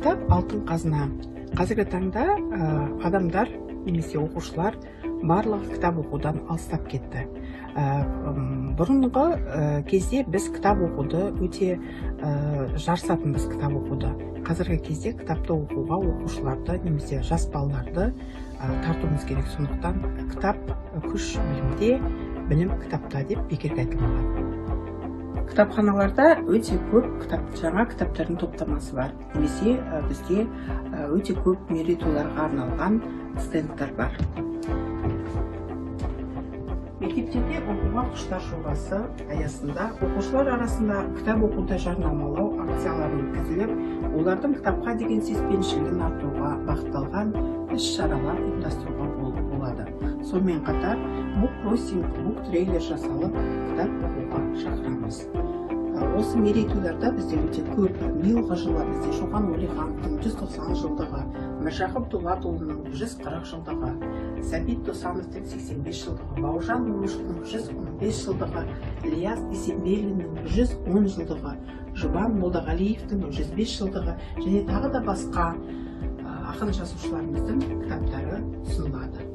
Кітап алтын қазына. Қазіргі таңда адамдар немесе оқушылар барлығы кітап оқудан алыстап кетті. Бұрынғы кезде біз кітап оқуды өте жарысатынбыз кітап оқуды. Қазіргі кезде кітапты оқуға оқушыларды немесе жас балаларды тартуымыз керек. Сондықтан кітап күш білімде, білім кітапта деп бекерге айтылмаған. Кітапханаларда өте көп кітап, жаңа кітаптардың топтамасы бар. Немесе бізде өте көп мерейтойларға арналған стендтер бар. Мектептерде оқуға құштар жобасы аясында оқушылар арасында кітап оқуды жарнамалау акциялары өткізіліп, олардың кітапқа деген сүйіспеншілігін арттыруға бағытталған іс-шаралар ұйымдастыруға болады. Сонымен қатар буккроссинг, буктрейлер жасалып, кітап оқуға шақырамыз. Осы мерейтойларда бізде өте көп. Биылғы жылы бізде Шоқан Уәлихановтың 190 жылдығы, Міржақып Дулатұлының 140 жылдығы, Сәбит Досановтың 85 жылдығы, Бауыржан Момышұлының 115 жылдығы, Ілияс Есенберлиннің 110 жылдығы, Жұбан Молдағалиевтің 105 жылдығы және тағы да басқа ақын жазушыларымыздың кітаптары ұсынылады.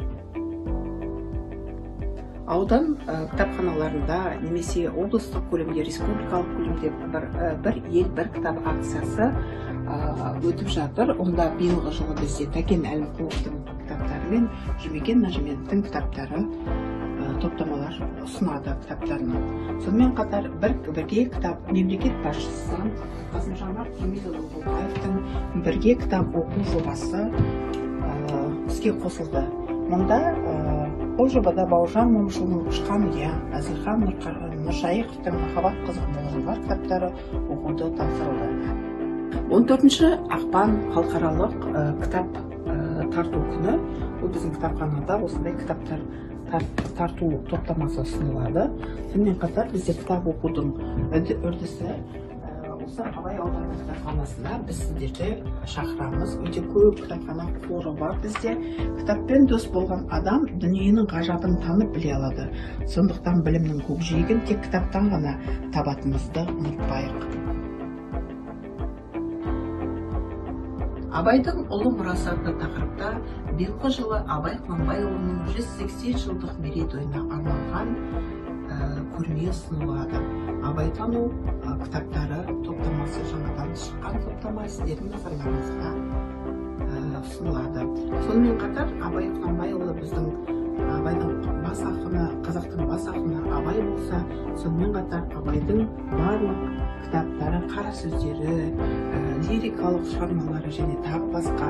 Аудан кітапханаларында немесе облыстық көлемде, республикалық көлемде бір ел бір кітап акциясы өтіп жатыр. Онда биылғы жылы бізде Тәкен Әлімқұловтың кітаптары мен Жұмекен Нәжіменовтің кітаптары топтамалар ұсынады кітаптарына. Сонымен қатар бірге кітап мемлекет басшысы Қасым-Жомарт Кемелұлы Тоқаевтың бірге кітап оқу жобасы іске қосылды. Мұнда бұл жобада Бауыржан Момышұлының Ұшқан ұя, Әзілхан Нұршайықовтың Махаббат қызық болжамдар кітаптары оқуды тапсырылды. 14 ақпан халықаралық кітап тарту күні. Бұл біздің кітапханада осындай кітаптар тарту топтамасы ұсынылады. Сонымен қатар бізде кітап оқудың үрдісі осы Абай ауданы кітапханасына біз сіздерді шақырамыз. Өте көп кітапхана қоры бар бізде. Кітаппен дос болған адам дүниенің ғажабын танып біле алады. Сондықтан білімнің көкжиегін тек кітаптан ғана табатынымызды ұмытпайық. Абайдың ұлы мұрасы атты тақырыпта биылғы жылы Абай Құнанбайұлының 180 жылдық мерейтойына арналған көрме ұсынылады. Абайтану кітаптары топтамасы жаңадан шыққан топтама сіздердің назарларыңызға ұсынылады. Сонымен қатар Абай Құнанбайұлы біздің Абайдың бас ақыны, қазақтың бас ақыны Абай болса, сонымен қатар Абайдың барлық кітаптары, қара сөздері, лирикалық шығармалары және тағы басқа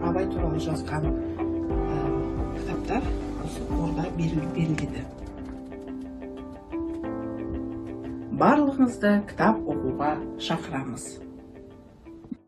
Абай туралы жазған кітаптар осы қорда беріледі. Барлығыңызды кітап оқуға шақырамыз.